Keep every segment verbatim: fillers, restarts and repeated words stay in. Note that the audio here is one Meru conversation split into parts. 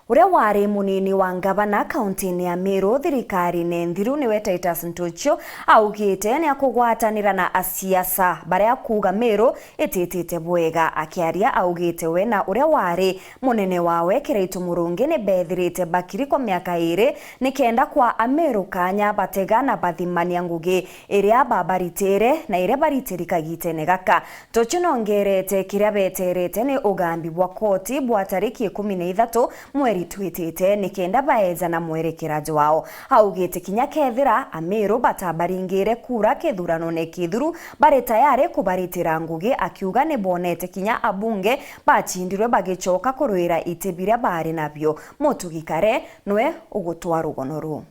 Uria wari munini wa ngavana kaunti-ini ya Meru thirikarine nthiru niwe Titus Ntuchu augite ni akugwatanira na asiasa baria akuuga Meru ititite bwega. Akiaria augite we na uria wari munene wawe Kiraitu Murungi ni bethirite bakiri kwa miaka iri nikenda kwa Ameru kanya batega na bathimania ngugi iria babaritire na iria baritiri kagitene gaka. Ntuchu nongerete kiria beterete ni ugambi bwa koti bwa tariki ikumi na ithatu mweri twitite nikenda baeja na mwerekera jwao. Augite kinya kethira Ameru batabaringire kura kithuranone kithuru, bari tayari kubaritira ngugi, akiuga ni bonete kinya abunge bacindirwe bagicoka kurwira iti biria bari nabio. Mutugi Kare nwe ugutwaa rugono ruu.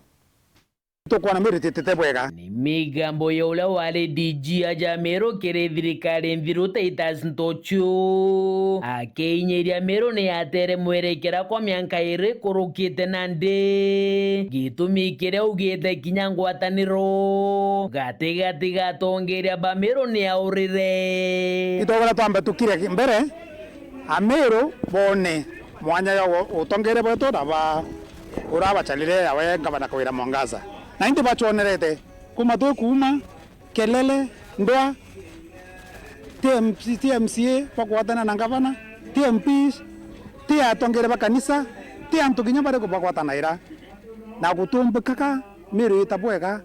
Tukwona Meru ititite bwega. Ni migambo ya uria wari D G aja Meru kiri thirikari nthiru Titus Ntuchu. Akiinyiria Meru ni atere mwerekera kwa mianka iri kurukite nandi. Gitumi kiria augite kinya ngwataniro gatigati ga atongeria ba Meru ni aurire. Itogora twambe tukire mbere, Ameru bone mwanya ya u-, utongeria bwetu na ba urabacarire yawe ngavana Kawira Mwangaza. Na indi bachonerete kuma twi kuuma, kelele, ndwa, ti M C, ti M C A bakugwatana na ngavana, ti M Ps, ti atongeria ba kanisa, ti antu kinya bariku bagwatanaira. Na gutumbikaga Meru ita bwega,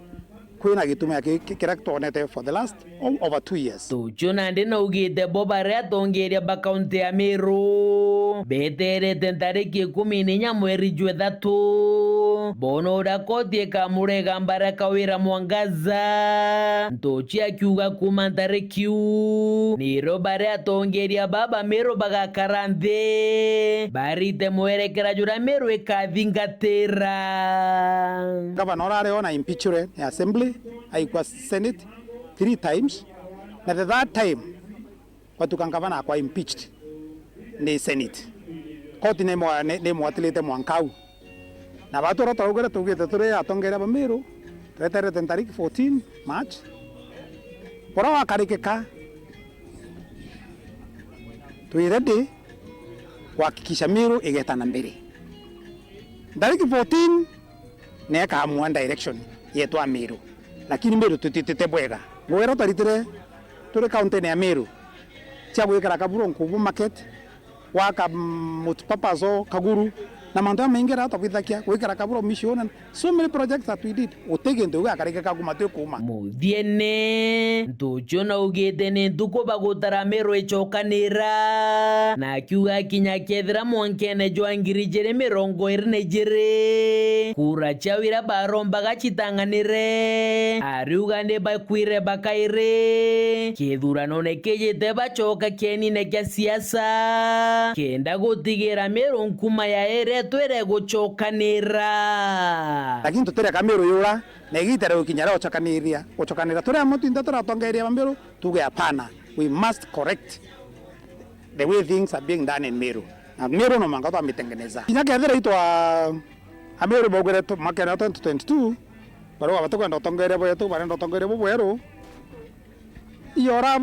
kwina gitumi ki-, ki-, kiria twonete for the last o-, over two years. Ntuchu nandi naugite bo baria atongeria ba kaunti ya Meru beterete ntariki ikumi na inya mweri jwa ithatu bone uria koti ikamurega mbara Kawira Mwangaza. Ntuchu akiuga kuma ntariki iu nirio baria atongeria baba Meru bagakara nthi barite mwerekera juria Meru ikathingatira. Gavana urari ona impeachure ni assembly, aikwa Senate three times, na the third time batuka ngavana akwa impeached ni Senate. Koti ni mwa-, ni, ni mwatilite mwanka au. Na batu uria twaugire tugite turi atongeria ba Meru, tweterete ntariki fourteen March. Buria wakarikika, twi ready kuhakikisha Meru igeta na mbere. Ntariki fourteen, ni ekaamua direction yetu a Meru. Lakini Meru tutitite bwega. Ngugi iria twaritire turi kaunti-ini ya Meru cia gwikira Kaburo Nkubu market, gwaka, mm, multipurpose hall Kaguru, na mantu jamaingi jaria twabwithagia, gwikira Kaburo mission, and so many projects that we did. Guti gintu kiu giakarikika kuma twi kuuma. Muthiene, Ntuchu naugite ni ntuku bagutara Meru icokanira, na akiuga kinya kethira mwankene jwa ngiri ijiri mirongo iri na ijiri, kura ciao iria barombaga citang'anire, ariuga ni bakwire bakairi kithuranone kijite bacoka kienine kia siasa, kenda gutigira Meru nkuma ya iri twire gucokanira. Lakini tutireka Meru yura, na igita riu kinya ria gucokaniria, gucokanira. Turi amwe twinthe turatongeria ba Meru, tuge hapana. We must correct the way things are being done in Meru. Na Meru no mwanka twamitengeneza. Kinya kethira itwa Ameru baugire tu-, makena twenty twenty-two, barauga batikwenda utongeria bwetu, barenda utongeria bubweru. Iyo ura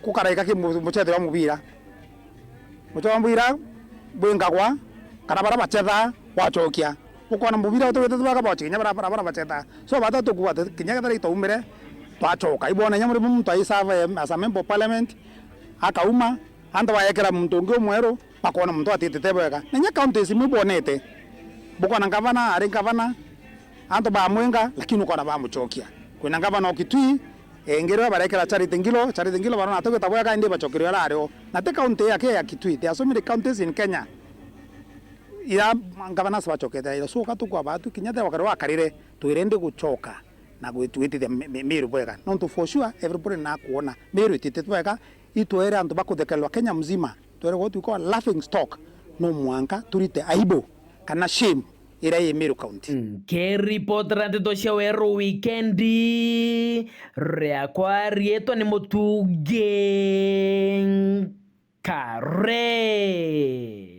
gukaraika ki mu-, mucethe wa mubira. Mucethe wa mubira bwingagwa, kana bara bacetha gwacokia. Ukona mubira utigwite baka bochi kinya bara, bara, bara bacetha. So bata tukuwa ati kinya kethira itaumire, twacoka. Ibona inya muri muntu aisava as a member of parliament, akauma, antu bayekera muntu ungi umweru, bakona muntu atitite bwega. Na inya counties imwe ibonete. Bukona ngavana, ari ngavana, antu bamwinga, lakini ukona bamucokia. Kwina ngavana o Kitui, ingi riria barekera Charity Ngilu, Charity Ngilu barona atigwita bwega, indi bacokire uria ari o. Na ti county yake ya Kitui, there are so many counties in Kenya. Ira ngavana bacokete ira. So, ka tukwa batu, kinya te wakare wakarire, twire ndi gucoka na gwitwitithia mi-, mi-, Meru bwega. Nontu for sure, everybody nakwona Meru ititite bwega, itwere antu bakuthekererwa Kenya mzima. Twere gwo twikwa laughing stock. No mwanka turite aibu kana shame iria i Meru County. Nkiripotera nteto cia Weru Wikendi, riakwa riitwa ni Mutungi Kare.